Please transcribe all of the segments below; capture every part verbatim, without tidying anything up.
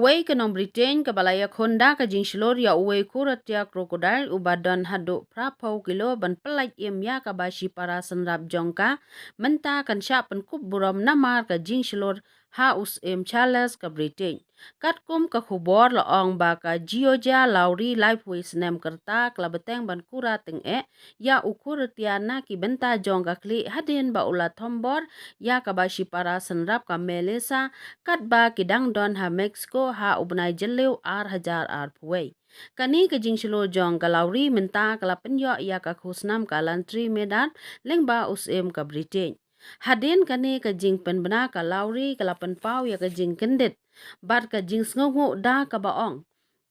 Uwei ka nong Britain kaba la ïakhun da ka jingshlur ïa uwei u khuratia crocodile uba don haduh phra phew kilo ban pyllait im ïa kaba shipara synrap jong ka mynta kan shah pynkup burom namar ka jingshlur ha u Syiem Charles ka Britain. Katkum ka khubor la ong ba ka Georgia Lowry, laiphew snem ka rta, ka la bteng ban kura tyngeh ïa u khuratia na ki bynta jong ka khlieh hadien ba u la thombor ïa kaba shipara synrap ka Melissa katba ki dang don ha Mexico ha u bnai Jylliew ar hajar arphew wei. Kane ka jingshlur jong ka Lowry mynta ka la pynïoh ïa ka khusnam ka Lantri Medard lyngba u Syiem ka Britain. Hadien kane ka jingpynbna ka Lowry ka la pynpaw ïa ka jingkyndit bad ka jingsngewnguh da kaba ong,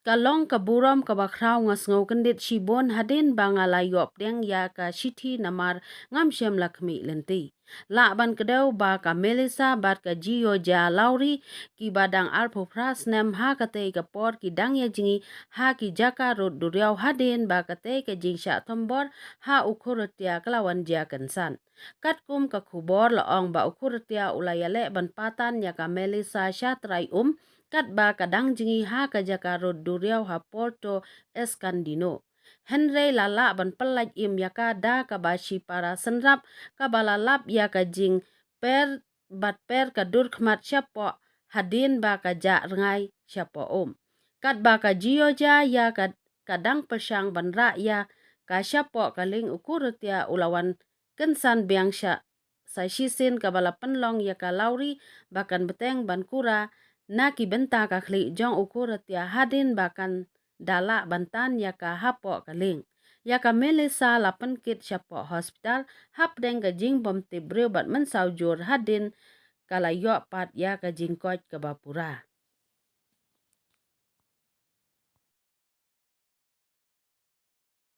ka long ka burom kaba khraw, nga sngew kyndit shibun hadien ba nga la ïoh pdiang ïa ka shithi namar ngam shym la khmih lynti. Lah ban kdew ba ka Melissa bad ka Georgia Lowry kiba dang arphew phra snem ha katei ka por ki dang ïajngi ha ki jaka rud duriaw hadien ba katei ka jingshah thombor ha u khuratia ka la wan jia kynsan. Katkum ka khubor la ong ba u khuratia u la ïaleh ban patan ïa ka Melissa sha trai um katba ka dang jngi ha ka jaka rud duriaw ha Puerto Escondido. Hynrei la lah ban pyllait im ïa ka da kaba shipara synrap kaba la lap ïa ka jingper bad per ka dur khmat shapoh hadien ba ka jah rngai shapoh um. Katba ka Georgia ïa ka, ka dang pyrshang ban rah ïa ka shapoh ka lieng, u khuratia u la wan kynsan biang sha sa shisien kaba la pynlong ïa ka Lowry ba kan bteng ban kura na ki bynta ka khlieh jong u khuratia hadien ba kan da lah ban tan ïa ka hapoh ka lieng. Ïa ka Melissa la pynkit shapoh hospital hapdeng ka jingbymtip briew bad mynsaw jur hadien ka la ïoh pat ïa ka jingkoit kaba pura.